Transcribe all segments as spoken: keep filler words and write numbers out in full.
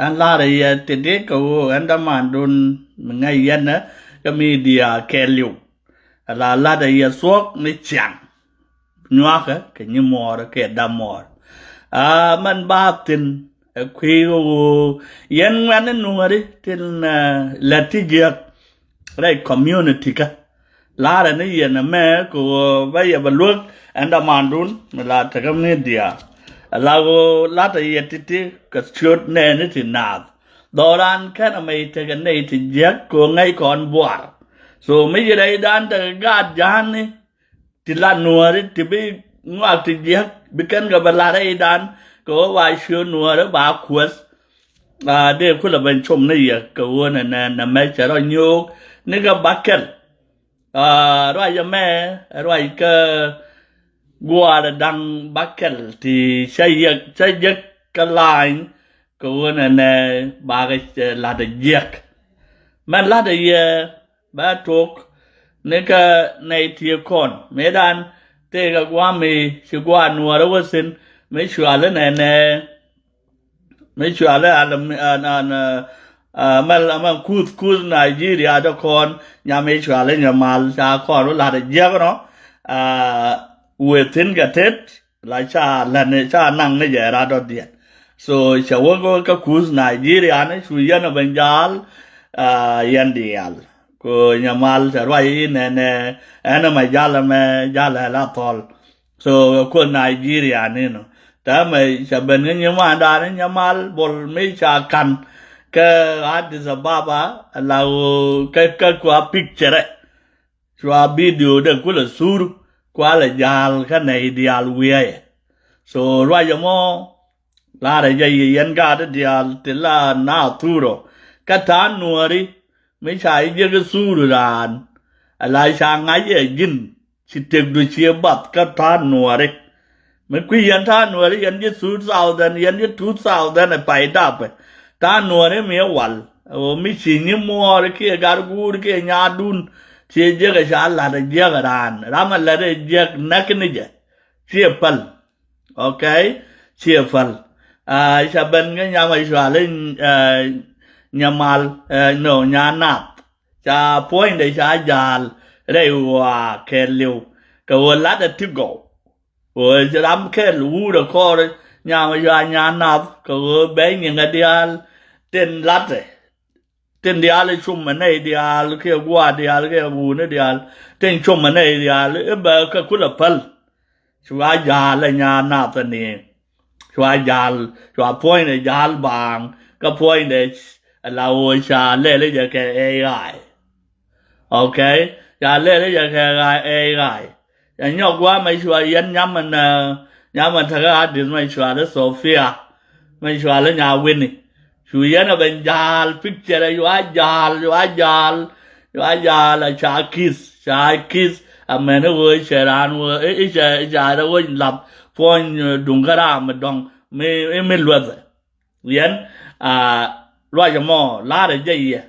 Ɛn la̱rä yɛ ti̱ti̱ kɛ ɣöö ɛn dämandun mi ŋäc yɛn ɛ kɛ mi diaal kɛɛliw. Ala la̱tdä yɛ thuɔ̱k ni ciaŋ nyuakä kɛ nyimuɔɔr kɛ damuɔɔr. A mɛn ba thi̱n ɛ kui̱ ɣöö yɛn ŋuɛ̈tni nuääri tin lät ti jiäk rɛy community kä. La̱rä ni yɛn ɛmɛ kɛ ɣöö bä yɛ bä luäk ɛn dämandun mi la tekä media. Ala ɣöö la̱tdä yɛ ti̱ti̱ kɛ ciöt nɛɛni ti naath. Dhɔran kɛn amɛ itekɛ nɛy ti jiäk kɛ ŋäc kɔn buar. So mi ci rɛydan tekɛ gaat ja̱a̱ni ti la nuääri ti bi ŋɔak ti jiäk bi kɛn kɛ bɛ la rɛydan kɛ ɣöö ba ciöt nuääri ba kuäth. A dee kulɛ ben com ni yɛ kɛ ɣöö nɛ nɛ nɛ mɛ cɛ rɔ nyöök ni kɛ bakɛl. A ruac ɛmɛ ruac kä gua̱a̱r da̱ŋ bakɛl ti cä yɛ cä jek kä la̱a̱ny kɛ ɣöö nɛ nɛ bakɛ la̱tdä jiäk. Mɛn la̱tdä yɛ bä tok ni kä nɛy ti kɔn mëëdan tëëkɛ gua̱a̱mi ci gua̱a̱r nuäärä wä thi̱n mi cuali nɛ nɛ mi cuali an an an mɛl amɛ kuth kuth Nigeria dɔ kɔn nyam mi cuali nyɛ mal ca kɔn wä la̱tdä jiäk nɔ. Wëë thi̱n kɛ tet la ca lani ca naŋ ni jɛ rat dɔ̱diɛn. So cɛ wä kä kuth Nigeria ni cu yɛn a ben jal. Yɛn diaal ko nyamal cɛ ruac inɛnɛ ɛn ɛmɛ jal ɛmɛ jal ɛ la thɔl. So kuth Nigeria ni nɔ täämɛ cɛ ben kä nyimandan ni nyamal bol mi ca kan kä Addis Ababa la kä kä kua picture. Cua bidio dee kulɛ thur kualɛ ja̱a̱l kä nɛy diaal wiɛyɛ. So ruacɛ mɔ la̱rɛ jɛ yɛ yɛn gaat diaal ti la na thurɔ kä ta̱a̱ nuääri mi ca ji̱ jiäk thur raan. Ala ca ŋa̱c ɛ ji̱n ci tëkdu cië bath kä ta̱a̱ nuääri. Mi kui̱ yɛn ta̱a̱ nuääri yɛn ji̱ two thousand yɛn ji̱ two thousand ɛ pay dapɛ. Ta̱a̱ nuääri mi ɛ wal ɛ ɣöö mi ci nyimuɔɔr kiɛ gat guur kiɛ nyaadun. Ciɛ jiäk ɛ ca la̱t ɛ jiäk ɛ raan ram ɛ la̱t ɛ jiäk näk ni jɛ. Ciɛ päl. Okay. Ciɛ päl. Ca ben kä nyam ɛ cual i̱ nyamal nɔ nyan nath. Ca puɔ̱nydɛ ca ja̱a̱l rɛy ɣɔaa kɛɛliw kɛ ɣöö la̱t ɛ ti gɔw. Ɣöö ci ram kɛl wuurɛ kɔɔr nyam ɛ cua nyan nath kɛ ɣöö bɛ nyiŋɛ diaal tin la̱tɛ. Tin diaal ɛ cum ɛ nɛy diaal kiɛ gua̱a̱r diaal kiɛ wuuni diaal tin cum ɛ nɛy diaal i̱ bɛ kɛ kulɛ päl. Cua ja̱a̱l ɛ nyan nath ɛ ni. Cua ja̱a̱l cua puɔ̱nydɛ ja̱a̱l baaŋ kä puɔ̱nydɛ la ɣöö ca lɛl i̱ jɛ kɛ A I. Okay. Ca lɛl i̱ jɛ kɛ A I. Ca nyɔk gua̱a̱mɛ cua yɛn nyamɛn nyamɛn tekɛ Addis mɛ cua li Sofia mɛ cua li nya wini. Cu yɛn ɛ ben ja̱a̱l picture cua ja̱a̱l cua ja̱a̱l cua ja̱a̱l a ca kith ca kith. Amɛn i̱ ɣöö cɛ raan ɣöö i̱ cɛ ca rɛ ɣöö lath puɔ̱ny duŋ kä raam mi dɔ̱ŋ mi mi luɛthɛ. Yɛn a ruac ɛmɔ la̱rä jɛ yɛ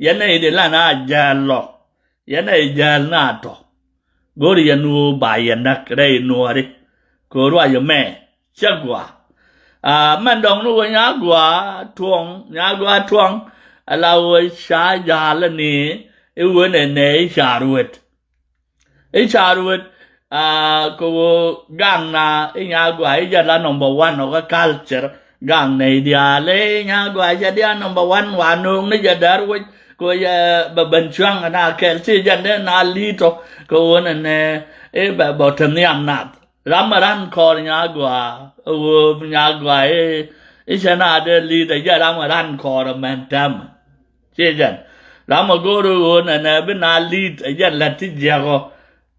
yɛn nɛy di lan a jääl lɔ. Yɛn nɛy jääl na tɔ go̱r yɛn ɣöö ba yɛ näk rɛy nuɔɔri. Kɛ ruac ɛmɛ cä gɔaa. A mɛn dɔ̱ŋ ni ɣöö nya gɔaa tuɔ̱ŋ nya gɔaa tuɔ̱ŋ. Ala ɣöö ca ja̱a̱l ni i̱ ɣöö nɛnɛ i̱ ca ruet. I̱ ca ruet a kɛ ɣöö gaŋna i̱ nya gɔaa i̱ jɛ la number one ɔ kä culture. Gaŋ nɛy diaal i̱ nya gɔaa cɛ diaal number one wa no̱o̱ŋ ni jɛ däär wec kɛ ɣöö yɛ bɛ ben cua̱ŋ na kɛl ci jɛn dee na li̱i̱t tɔ kɛ ɣöö nɛnɛ i̱ bɛ bɛ te nhiam nath. Ram ɛ ran kɔɔr nya gɔaa ɛ ɣöö nya gɔaa i̱ i̱ cɛ na dee li̱i̱t ɛ jɛ ram ɛ ran kɔɔr ɛ mɛn täämɛ. Ciɛ jɛn ram ɛ go̱o̱r ɣöö nɛnɛ bi na li̱i̱t ɛ jɛn lät ti jiäk ɔ.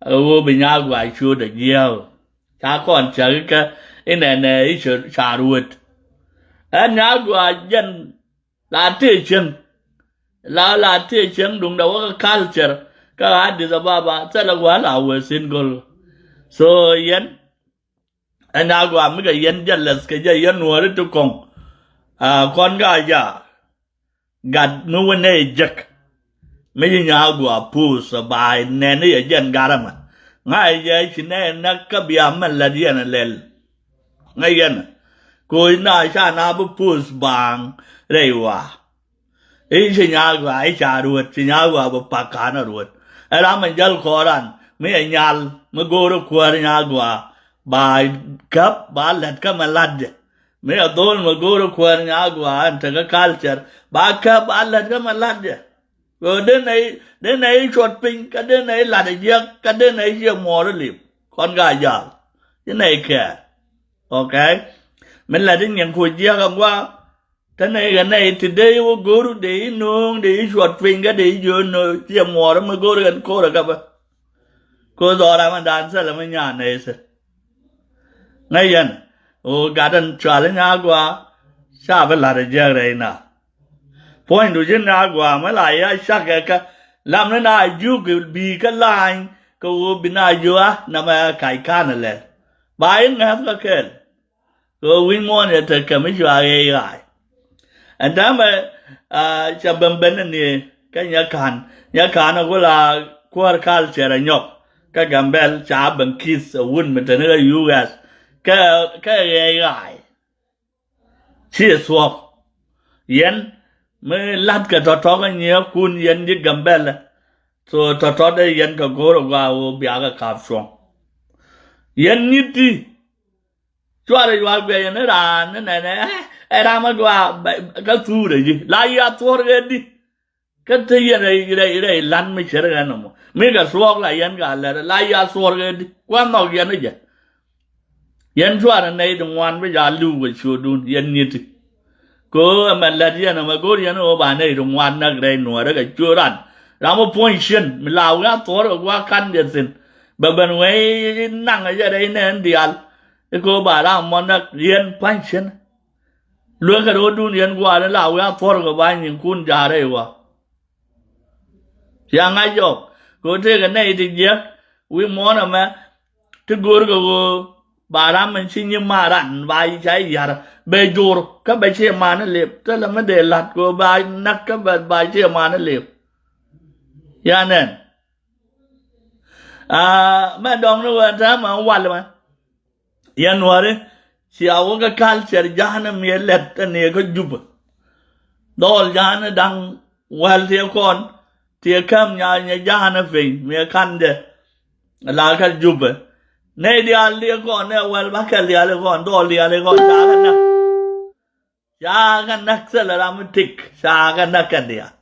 Ɛ ɣöö bi nya gɔaa ciötdɛ jiääk ɔ ca kɔn cäk ikä i̱ nɛnɛ i̱ cä ca ruet. Ɛn nya gɔaa jɛn la tëë cieŋ la la tëë cieŋ duŋdɛ wä kä culture kä Addis Ababa thilɛ gua̱a̱ la wee thin go̱l. So yɛn Ɛ nyaagua mi kɛ yɛn jɛ lɛth kɛ jɛ yɛn nuɔ̱ɔ̱ri ti kɔ̱ŋ. A kɔn ka ja gat mi wä nɛ jek. Mi ji̱ nyaagua puus ɛ ba̱a̱ nɛn ni yɛ jɛn gat ɛmɛ. Ŋa̱c jɛ ci nɛ näk kä bia mɛn lät yɛn ɛ lɛl. Ŋäc yɛn ɛ Koc na ca na bi post baaŋ rɛy wa. I̱ ci nyaak gɔaa i̱ ca ruet, ci nyaak gɔaa bi pak ka̱n a ruet. Ɛ ram mi jäl kɔɔran mi ɛ nyal mi go̱o̱r ɛ kuäär nyaak gɔaa. Ba käp ba lät kä mi la̱t jɛ. Mi ɛ dhol mi go̱o̱r ɛ kuäär nyaak gɔaa ɛn tekä culture ba käp ba lät kä mi la̱t jɛ. Kɛ den nɛ i̱, den nɛ i̱ cuɔt piny kä den nɛ i̱ la̱t ɛ jiäk kä den nɛ i̱ ciɛ muɔɔr i̱ li̱w. Kɔn ka ja̱a̱l ci nɛ i̱ kɛɛr. Okay. Min la̱t i̱ nyiɛŋ kuc jiäk ɛ gua̱a̱. Te nɛy kɛ nɛy ti dee i̱ wä go̱o̱ru dee i̱ nööŋ dee i̱ cuɔt piny kä dee i̱ jiöön nööŋ ciɛ muɔɔr mi go̱o̱r kɛn ko̱r ɛ käpä. Ko̱r dhɔra mi daan thilɛ mi nyaa nɛy thil. Ŋäc yɛn ɣöö gat ɛn cual i̱ nyaa gua̱a̱. Ca bi la̱t ɛ jiäk rɛy na. Puɔ̱nydu ji̱n nyaa gua̱a̱ mi la ya cak ɛ kä lam ni na jiuk bi kä la̱a̱ny kɛ ɣöö bi na jiök a namɛ kac ka̱n ɛ lɛl. Ba i̱ ŋäth kä kɛl. Kɛ wi̱c muɔ̱ɔ̱n yɛ tekɛ mi cua ɣɛɛc ɣaay. Ɛn täämɛ ca ben ben ni kä nyɛ ka̱n nyɛ ka̱n a ku la kuäär culture ɛ nyɔk kä Gambɛl ca ben kith ɛ wut mi te ni kä U S. Kɛ kɛ ɣɛɛc ɣaay. Ci thuɔ̱k yɛn mi la̱tkɛ tɔ̱tɔ̱ kä nyiëëkun yɛn ji̱ Gambɛl. So tɔ̱tɔ̱ dee yɛn kɛ go̱o̱r ɛ gɔaa ɣöö biakɛ ka̱p cuɔ̱ŋ. Yɛn nyi̱t ti cuarɛ yual guiɛc yɛn i̱ raan ni nɛnɛ ɛ ram ɛ gɔaa kä thuurɛ ji̱ la yia thuɔ̱r ɣɛ di. Kä te yɛn rɛy rɛy rɛy la̱t mi cär ɣän nɔmɔ mi kɛ thuɔɔk la yɛn ka lɛr la yia thuɔɔk ɛ di kuan nhɔk yɛn i̱ jɛ. Yɛn cuarɛ nɛy ti ŋuan bi ca li̱w kɛ ciötdun yɛn nyithi. Kɛ ɣöö ɛmɛ lät yɛn ɛmɛ go̱o̱r yɛn ɣöö ba nɛy ti ŋuan näk rɛy nuäärä kɛ ciöt ran. Ram mi puɔ̱ny cien mi la wi̱i̱ a thuɔɔk kɛ gua̱a̱k ka̱n jɛ thi̱n. Bɛ ben wee naŋ ɛ jɛ rɛy nɛɛn diaal. I̱ kɛ ɣöö ba ram mɔ näk yɛn pa̱ny cien. Luekɛ ro̱o̱dun yɛn gua̱a̱r in la wi̱i̱ a thuɔ̱r kɛ ba nyinkun ja̱a̱r rɛy wä. Cia ŋa̱c jɔk kɛ ɣöö tëëkɛ nɛy ti jiäk wi̱i̱ muɔ̱ɔ̱n ɛmɛ. Ti go̱o̱r kɛ ɣöö ba ram in ci nyi ma ran ba ca ya̱r bɛ jor kä bɛ ci man lip thilɛ mi dee la̱t kɛ ɣöö ba näk kä bɛ ba ci man lip. Ya nɛn. Aa mɛ dɔŋ ni ɣöö ɛn täämɛ wal mɛ. Yɛn nuääri cia wä kä culture ja̱a̱n mi lɛt ɛn yɛ kä Jubɛ. Dhɔl ja̱a̱n da̱ŋ wäl tiɛ kɔn tiɛ käm nya nyɛ ja̱a̱n piny mi ka̱n jɛ. La kä Jubɛ nɛy diaal tiɛ kɔn nɛ wäl ba kɛl diaal i̱ kɔn dhɔl diaal i̱ kɔn ca kä näk. Ca kɛ näk thilɛ ram mi tik ca kɛ näk kɛn diaal.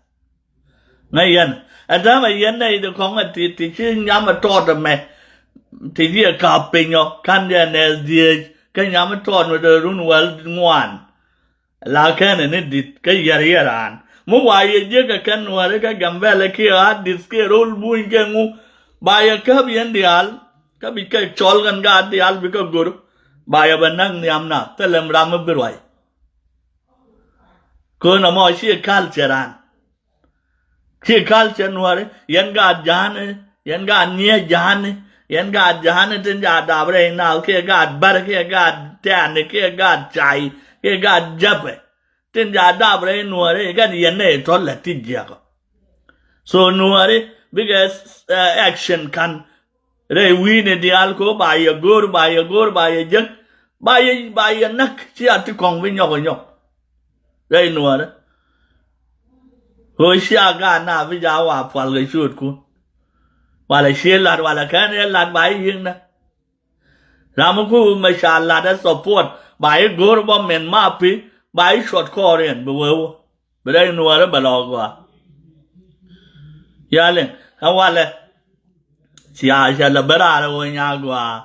Ŋäc yɛn ɛ täämɛ yɛn nɛy ti kɔŋ ɛ ti ti ci nyam ɛ tɔɔt ɛmɛ. Ti ci ɛ ka̱p piny ɔ ka̱n jɛ nɛɛth dhieec kä nyam ɛ tɔɔt mi dee run wäl ŋuan. La kɛn ɛ ni di̱t kä yɛr yɛr raan mi wa yɛ jiäk kɛ kɛn nuääri kä Gambɛl ɛ kiɛ a di̱t kiɛ ro̱l buny kɛ ŋu. Ba yɛ käp yɛn diaal kä bi kɛ cɔl kɛn gaat diaal bi kɛ go̱r. Ba yɛ bɛ näk nhiam na thilɛ ram mi bi ruac. Kön ɛmɔ ciɛ culture an. Ciɛ culture nuääri yɛn gaat ja̱a̱ni yɛn gaat niɛ ja̱a̱ni yɛn gaat ja̱a̱ni tin ca dap rɛy naath kiɛ gaat bär kiɛ gaat tɛ̈ni kiɛ gaat cay kiɛ gaat jäpɛ. Tin ca dap rɛy nuääri kɛn yɛn nɛ tɔ̱ lät ti jiäkä. So nuääri bikɛ action ka̱n rɛy wi̱i̱ni diaal kɛ ɣöö ba yɛ go̱o̱r ba yɛ go̱o̱r ba yɛ jek. Ba yɛ ba yɛ näk cia ti kɔ̱ŋ bi nyɔk ɛ nyɔk. Rɛy nuäärä ɣöö cia gaat na bi ca wa pual kɛ ciöötkun. Walɛ cie la̱t walɛ kɛn yɛ la̱t ba yɛ yiëŋ näk. Ram mi ku mɛ ca la̱t ɛ support ba yɛ go̱o̱r bä mɛn ma pi ba yɛ cuɔt kɔɔr yɛn bi wee wä. Bi rɛy nuäärä bɛ lɔ gɔaa. Yaliŋ ɛ walɛ. Cia cɛ lɛ ben raar ɛ wä nyaa gɔaa.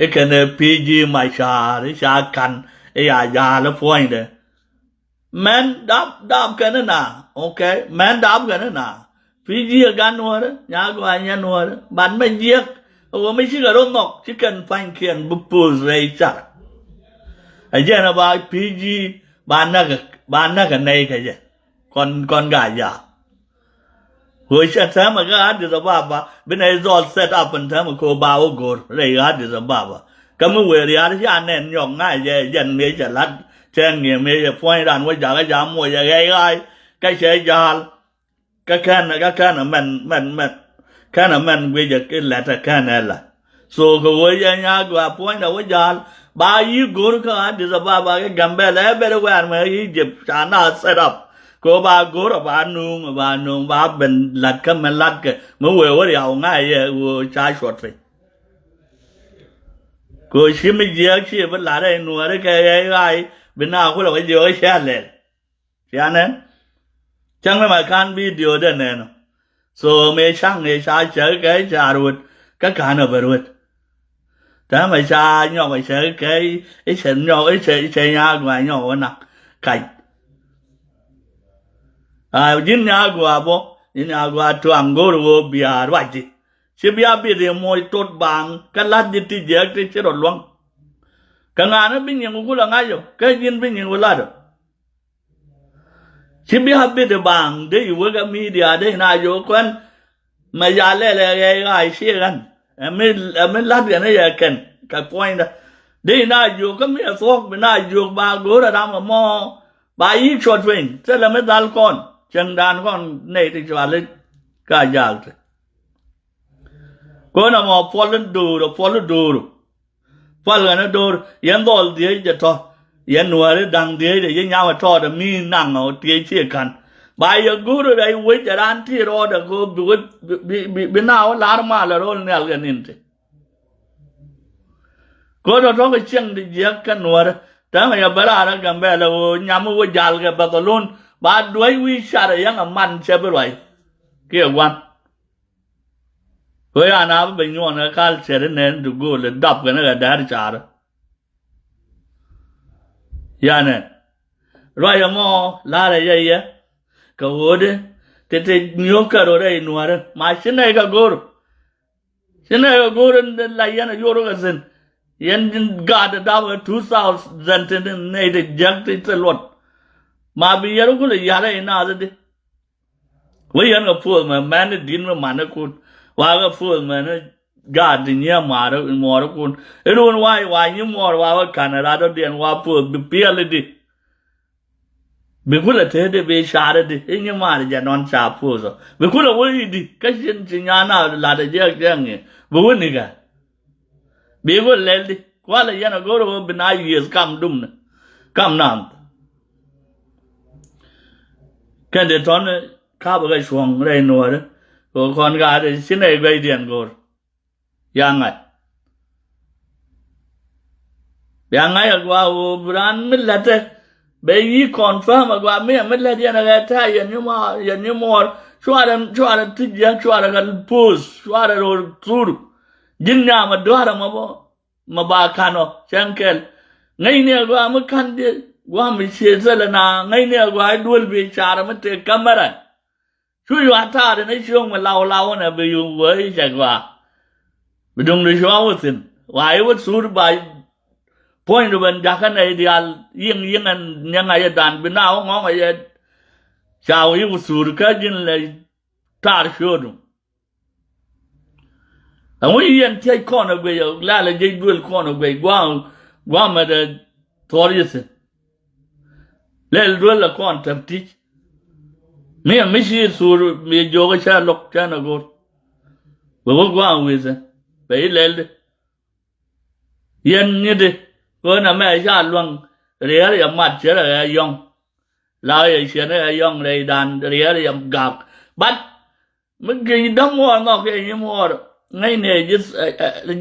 I̱ kɛn ɛ pi̱i̱ ji̱ mac ca̱a̱r i̱ ca ka̱n i̱ ya ja̱a̱l i̱ puɔ̱nydɛ. Mɛn dap dap kɛn i̱ na okay mɛn dap kɛn i̱ na. Pi̱i̱ ji̱ ɛ gan nuäärä nyaa gɔaa nyɛ nuäärä bat mɛ jiɛk. Ɛ wä mi cikɛ ro̱ nhɔk ci kɛn pa̱nykiɛn bi poth rɛy car. Ɛ jɛn ɛ ba pi̱i̱ ji̱ ba näk ba näk ɛ nɛy kɛ jɛ. Kɔn kɔn ga jaak. Ɣöö cɛ täämɛ kä Addis Ababa bi nɛy dhɔl set up in täämɛ kɛ ɣöö ba wä go̱r rɛy Addis Ababa. Kä mi wëë ria̱a̱r ca nɛn nyɔk ŋa̱c jɛ jɛn mëë cɛ la̱t cɛ ŋi̱e̱ mëë cɛ puɔ̱ny ran wä jakä ca muɔc ɛ ɣɛy ɣa̱a̱c kä cɛ ja̱a̱l. Kä kɛn kä kɛn ɛ mɛn mɛn mɛn kɛn ɛ mɛn guic ɛ lɛt ɛ kɛn ɛ la. So kɛ ɣöö yɛn nyaa gɔaa puɔ̱nydɛ wä ja̱a̱l. Ba yi go̱r kä Addis Ababa kɛ Gambɛla ɛ bɛr wɛ̈ɛ̈r mɛ Egypt ca na set up. Kɛ ɣöö ba go̱r ɛ ba nuŋ ɛ ba nuŋ ba ben la̱t kä mɛ la̱t kɛ mɛ wëë wä riaw ŋa̱c yɛ ɣöö ca cuɔt piny. Kɛ ɣöö ci mi jiääk ci bi la̱t ɛ nuääri kɛ ɣɛy ɣa̱c bi na kulɛ wä jiök ɛ cɛ lɛl. Cianɛ cäŋ ni ma ka̱n video dɛ nɛn ɔ. So mëë ca̱ŋ ëë ca cäk kɛ ca ruet kä ka̱n ɔ bɛ ruet. Täämɛ ca nyɔk ɛ cäk kɛ i̱ cɛ nyɔk i̱ cɛ i̱ cɛ nyaak gɔaa nyɔk wä nak kac. A ji̱n nyaak gɔaa bɔ ji̱n nyaak gɔaa tuaŋ go̱o̱r ɣöö bia ruacdi. Ci bia bit i̱ moc tot baaŋ kä la̱t ji̱ ti jiɛɛk ti ci rɔ luäŋ. Kɛ ŋa̱a̱n bi nyiŋ wä kulɛ ŋa̱c ɔ kä ji̱n bi nyiŋ wä la̱t ɔ. Ci bi a bit i̱ baaŋ dee i̱ wek a midia dee i̱ na yo̱o̱k kuɛn. Mɛ ya lɛl ɛ ɣɛy ɣa̱a̱c ci ɣän ɛ mi ɛ mi la̱t yɛn i̱ yɛ kɛn kɛ puɔ̱nydä. Dee i̱ na yo̱o̱k kä mi ɛ thuɔ̱k bi na yo̱o̱k ba go̱o̱r ɛ ram ɛmɔ. Ba yi̱ cuɔt piny thilɛ mi dhal kɔn cieŋdan kɔn nɛy ti cuali. Ka jaak ti kɔn ɛmɔ puɔl in do̱o̱r ɛ puɔl in do̱o̱r. Pal ɣän ɛ do̱r yɛn dhɔl dhiec jɛ tɔ̱. Yɛn nuääri da̱ŋ dhiec jɛ yɛ nyam ɛ tɔɔt ɛ mi naŋ ɛ tiec ci ka̱n. Ba yɛ go̱r rɛy wec ɛ raan ti rɔɔdɛ kɛ bi wä bi bi bi na wä lar mal ɛ ro̱l nhial kɛ nin ti. Kɛ tɔ̱ tɔ̱ kɛ cieŋ ti jiäk kɛ nuäärä. Täämɛ yɛ bä raar ɛ Gambɛla ɣöö nyam wä jal kɛ bäth ɛ lon ba duäc wi̱i̱ car ɛ yäŋ ɛ man cɛ bi ruac. Kiɛ gua̱n. Ɣöö yan a bi ben nyuɔn ɛ culture inɛn ti gööl ɛ dap kɛn ɛ däär car. Yanɛ ruac ɛmɔ la̱rɛ yɛ yɛ kɛ ɣöödɛ ti ti nyuɔ̱k kɛ rot ɛ inuäärä ma ci nɛy kɛ go̱o̱r. Ci nɛy kɛ go̱o̱r in la yɛn ɛ yorä kɛ thi̱n. Yɛn gaat ɛ dap ɛ two thousand ti nɛy ti jiäk ti thil luɔt. Ma bi yɛn rɔ kulɛ ya̱r ɛ inaath di. Wä yɛn kɛ puɔth mɛ mɛn i̱ di̱t mi manikun. Wa kɛ puɔth mɛn i̱ gaat ti nyiɛ maari muɔɔrikun. I̱ ruun wa i̱ wa nyi muɔɔr wa wä ka̱n i̱ rat dɔ̱diɛn wa puɔth bi piɛl i̱di. Bi kulɛ te i̱di bi car i̱di i̱ nyi maari jɛ nɔn ca puɔth ɔ bi kulɛ wä i̱di kä cin ci nyan a lat ɛ jɛ jɛ ŋi̱ bi wä nikɛ. Bi wä lɛl di kualɛ yɛn a go̱r wä bi na yiëth kam dumni. Kam naath. Kɛn di tɔn kapɛ kɛ cuɔ̱ŋ rɛy nuɔɔri. Kɛ kɔn gaat ci nɛy guɛcdiɛn go̱r. Ya ŋa̱c. Ya ŋa̱c a gua wä bi raan mi lɛtɛ. Bɛ yi confirm a gua mi a mi lɛt yɛn a ɣɛɛ ta̱a̱ yɛn nyi muɔɔr yɛn nyi muɔɔr. Cuarɛ cuarɛ ti jiɛn cuarɛ kɛ post cuarɛ rɔ thur. Ji̱n nyam a dua̱r ɛmɔ bä. Ma ba kan ɔ cɛn kɛl. Ŋäcni a gɔaa mi kan diɛ guam mi cie thilɛ na ŋäcni a gɔaa i̱ duel bi car mi tek kamera. Cu yua̱a̱ ta̱a̱r in a cio̱o̱ŋ mi law law in a bi yuŋ wee i̱ cɛ gɔaa. Bi duŋdu cua̱ wä thi̱n wa i̱ wä thur ba. Puɔ̱nydu ben jakä nɛy diaal yiŋ yiŋ ɛn niɛŋ a yɛ dan bi na wä ŋɔ̱ŋ a yɛ. Ca wä i̱ wä thur kä ji̱n lɛ ta̱a̱r ciöödu. Ɛŋu yɛn tiɛc kɔn ɛ guic ɛ lalɛ jiec duel kɔn ɛ guic gua̱a̱m gua̱a̱m ɛdɛ thuɔr yɛ thi̱n. Lɛl duel ɛ kɔn tɛp ti̱c. Mi ɛ mi ci thur mi jiök ɛ cä lo̱k cä nɛ go̱r. Bɛ wä gua̱a̱m wi̱i̱thɛ bɛ i̱ lɛl di. Yɛn nyitdi ɣöö nɛmɛ ca luäŋ riɛɛr yɛ mat ciɛ rɛ ɣɛ yɔ̱ŋ. La ɣä yɛ ciɛn ɣɛ yɔ̱ŋ rɛydan riɛɛr yɛ gak. But mi gi̱c dämuɔɔr nhɔk yɛ nyimuɔɔr ŋäcnɛ ji̱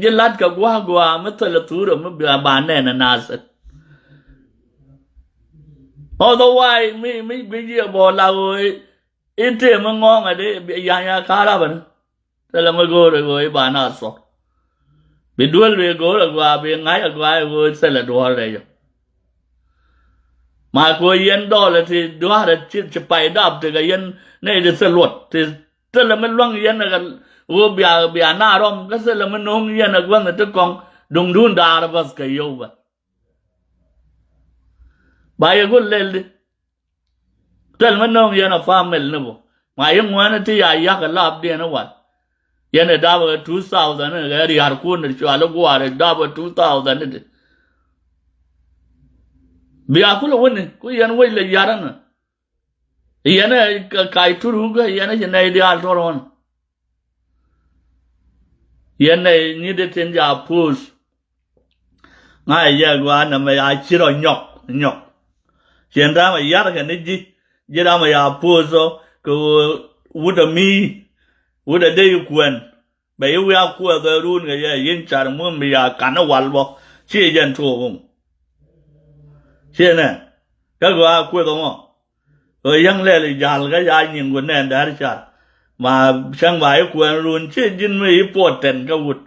ji̱ la̱t kɛ gua̱a̱k gua̱a̱ mi thilɛ thurä mi bia ba nɛn ɛ nathir. Otherwise mi mi guic yɛ bɔ la ɣöö i̱ tëë mi ŋɔ̱ɔ̱ŋɛ di ya̱ny a ka̱r rapɛ ni. Thilɛ mi go̱o̱r ɛ ɣöö i̱ ba na thuɔ̱k. Bi duel bi go̱o̱r ɛ gɔaa bi ŋa̱c ɛ gɔaa ɛ ɣöö thilɛ duɔ̱ɔ̱r rɛy ɔ. Ma kɛ ɣöö yɛn dɔɔlɛ ti dua̱a̱rɛ ci ci pay dap ti kɛ yɛn nɛy ti thil luɔt ti thilɛ mi luäŋ yɛn ɛ kɛ ɣöö bia bia na rɔm kä thilɛ mi no̱o̱ŋ yɛn ɛ guänh ɛ ti kɔŋ duŋdun da̱a̱r ɛ bäth kɛ yio̱w bä. Ba yɛ go̱l lɛl di. Thil mi no̱o̱ŋ yɛn a family ni bä. Ma yɛ ŋuɛ̈ni ti ya yak a lapdiɛn a wal. Yɛn a dap a two thousand ni ɣɛ ria̱r kun ni cual a gua̱a̱r a dap a two thousand ni ti. Bia kulɛ wuni ku yɛn wec lɛ yar ni. Yɛn a kac tur wuk yɛn a ci nɛy diaal tɔr ɣɔn. Yɛn nɛ nyit tin ja post. Ŋa̱cä jɛ gɔaa nɛmɛ ya ci rɔ nyɔk nyɔk. Ciɛn ram a yar kɛ ni ji̱, ji̱ ram a ya puɔth ɔ kɛ ɣöö wut a mi, wut a dee yi kuɛn. Bɛ yi wiaa kuɛth ɛ run kɛ yɛ yin car mun mi ya kan wal bɔ. Ciɛ jɛn tuɔɔk ŋu. Ciɛ nɛ kä gɔaa kuɛth ŋɔ. Ɣöö yäŋ lɛl i̱ ja̱l kä ca nyiŋ ku nɛn däär car. Ma cäŋ ba i̱ kuɛn run ci ji̱n mi i̱ puɔt tɛn kä wut.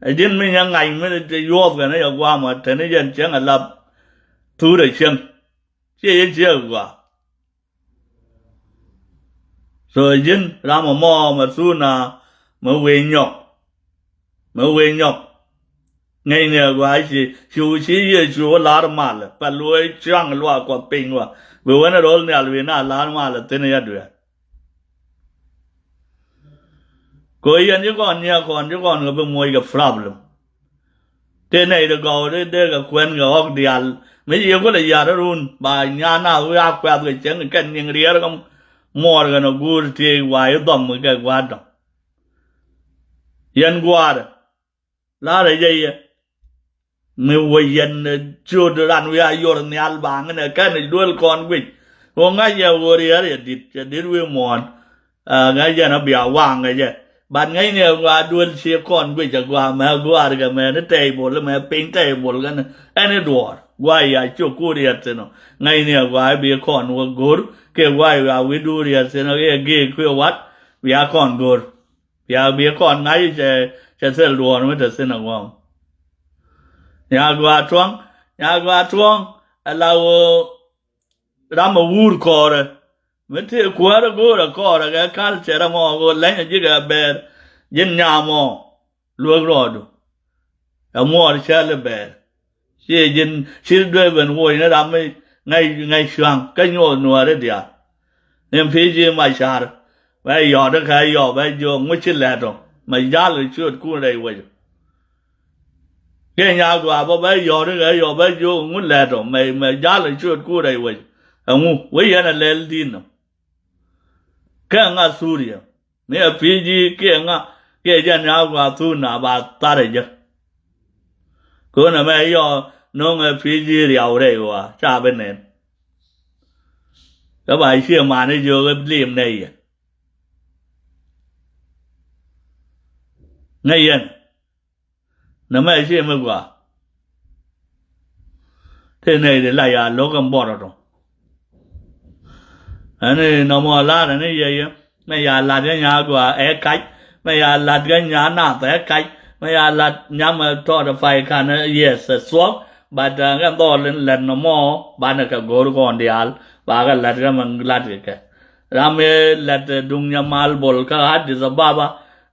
Ɛ ji̱n mi nyɛ ŋa̱c mi ti yuɔth kɛn i̱ ɛ guam ɛ tɛn i̱ jɛn cäŋ ɛ lap. Thur ɛ cäŋ ci i̱ ciɛ ɛ gua. So ji̱n ram ɛ mɔ mɛ thur na mɛ wee nyɔk. Mɛ wee nyɔk. Ŋäcni agɔaa ci ci ci Yecu wä la̱r malɛ pɛ luɔi cuaŋ luaak Kuɔth piny wä. Bi wen a ro̱l nhial wi̱i̱ na la̱r malɛ thi̱n yɛ dueer. Kɛ ɣöö yɛn ci kɔn nyiɛ kɔn ci kɔn kɛ bi muɔc kɛ problem. Tëë nɛy ti gɔw ti dee kɛ kuɛn kɛ ɣɔk diaal mi ci yɛ kulɛ yar run ba nyan na wi̱i̱ a kuɛth kɛ cieŋ kɛ kɛn nyiŋ riɛr kɛ muɔɔr kɛn a guur ti wa i̱ dhɔm kɛ gua̱a̱r dɔ̱ŋ. Yɛn gua̱a̱r. La̱rä jɛ yɛ mi wä yɛn ciöt ran wi̱i̱ a yor nhial baŋ nɛ kɛn i̱ duel kɔn guic. Wä ŋa̱c yɛ wä riɛr yɛ dit cɛ dit wi̱i̱ muɔ̱ɔ̱n. Ŋa̱c yɛn a bia waŋ kɛ jɛ. Bat ŋäcni a gua duel ci kɔn guic a gua mɛ gua̱a̱r kɛ mɛ ni tɛy bol mɛ piny tɛy bol kɛn ɛn i̱ duɔ̱ɔ̱r gua ya ciök ku riɛr thin ɔ. Ŋäcni a gua bi kɔn wä go̱r kɛ gua ya wi̱i̱ du riɛr thin ɔ kɛ gee kui̱ wat bia kɔn go̱r. Bia biɛ kɔn ŋa̱c cɛ cɛ thil duɔ̱ɔ̱r mi te thi̱n aŋuɔ̱ɔ̱ŋ. Nya gɔaa tuɔ̱ŋ, nya gɔaa tuɔ̱ŋ. Ala ɣöö ram ɛ wuur kɔɔrɛ mi tëë kuäärä go̱o̱rä kɔɔrɛ kɛ culture ɛmɔ ɣöö lɛnyɛ ji̱ kɛ bɛɛr. Ji̱n nyamɔ luäk rɔɔdu. Ɛ muɔɔr cäl i̱ bɛɛr. Ciɛ ji̱n ci duee ben woc ni ram mi ŋäc ŋäc cua̱ŋ kä nyuɔth nuääri diaal. Ni pi̱i̱ ji̱ mac ca̱r bɛ yɔt kɛ yɔ bɛ jiök ŋu ci lɛt ɔ mɛ jal kɛ ciötkun rɛy wec. Kiɛ nyaak gɔaa bä bɛ yɔt kɛ yɔ bɛ jiök ŋu lɛt ɔ mɛ mɛ jal kɛ ciötkun rɛy wec. Ɛŋu wec yɛn a lɛl di̱n ɔ. Kɛ ŋa Thuria mi a pi̱i̱ ji̱ kiɛ ŋa kiɛ jɛn ya gua thun na ba thar ɛ jɛ. Kön ɛmɛ yɔ no̱ŋ ɛ pi̱i̱ ji̱ riaw rɛy ɣɔaa ca bi nɛn. Kä ba ciɛ man i̱ jiök i̱ lim nɛy yɛ. Ŋäc yɛn. Nɛmɛ ci mi gɔaa. Tëë nɛy ti la ya lo̱k ɛn buɔt ɔtɔ. Ɛn i̱ nɔmɔ la̱r ɛn i̱ yɛ yɛ mɛ ya lat kɛ nya gɔaa ɛ kac. Mɛ ya lat kɛ nya nath ɛ kac. Mɛ ya lat nyam ɛ tɔɔt ɛ pay kan ɛ yes ɛ thuɔ̱k. But ɛ kɛ dhɔl in lɛt nɔmɔ banɛ kɛ go̱o̱r kɔn diaal ba kɛ lat kɛ mɛ lat kɛ kɛ. Ram i̱ lɛt duŋ nyamal bol kä Addis Ababa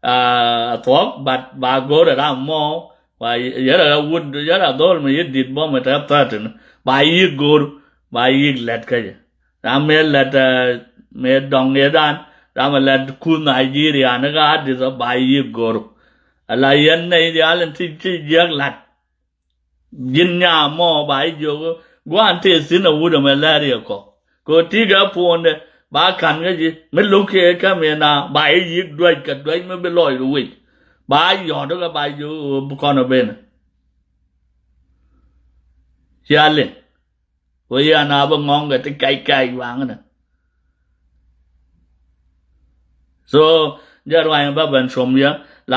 a thuɔ̱k but ba go̱o̱r ɛ ram mɔ. Ba yɛrɛ wut yɛrɛ dhol mi yit dit bɔ mi tɛp thirteen ba yik go̱o̱r ba yik lɛt kä jɛ. Ram mi lɛt mi dɔŋ yɛ dan ram mi lɛt kuth Nigeria ni kä Addis Ababa ba yik go̱o̱r. Ala yɛn nɛy diaal in ti ti jiɛk lat. Ji̱n nyaa mɔ ba ji̱ jiök gua̱a̱n tëë thi̱n a wut ɛmɛ lɛr yɛ kɔ. Kɛ ɣöö ti̱i̱ kɛ puɔ̱ndɛ ba ka̱n kä ji̱ mi lo̱k kiɛ kä mi na ba ji̱ yi̱k duäc kɛ duäc mi bi lɔc ri wec. Ba yɔ̱t kä ba ji̱ jiök ɣöö bi kɔn ɛ ben. Cia liŋ. Wee yɛn a bi ŋɔ̱ŋ kɛ ti kɛc kɛc waŋnɛ. So jɛ ruany ba ben com yɛ la